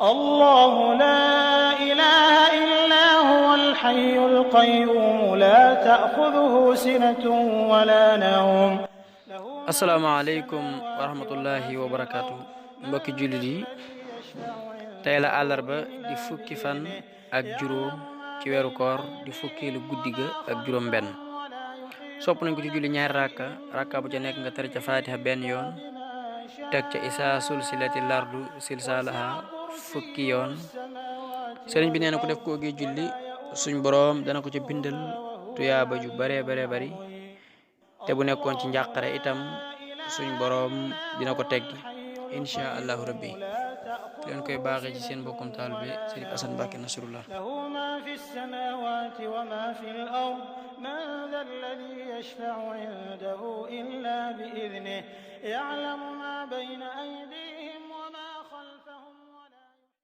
الله لا إله إلا هو الحي القيوم لا تأخذه سنة ولا نوم. asalaamaaleykum wa rahmatullahi wa barakaatu. mbokki jullit yi, tey la àllarba di fukki fan ak juróom ci weeru koor di fukkeelu guddi ga ak juróom benn. sopp nañ ko ci julli ñaari rakka bu ca nekk nga tere ca fatiha benn yoon, teg ca isaa sulsilati lardu silsalaha fukki yoon. sëriñ bi nee na ku def koo gi julli suñ boroom dana ko ca bindal tuyaaba ju bare bari, te bu nekkoon ci njàqare itam suñ boroom dina ko teggi insha allahu rabbi. leen koy baaxee ci seen mbokkum taalibe Sëriñ Asan Mbàkke Nasrullah. له ما في السماوات وما في الأرض من ذا الذي يشفع عنده إلا بإذنه يعلم ما بين أيديهم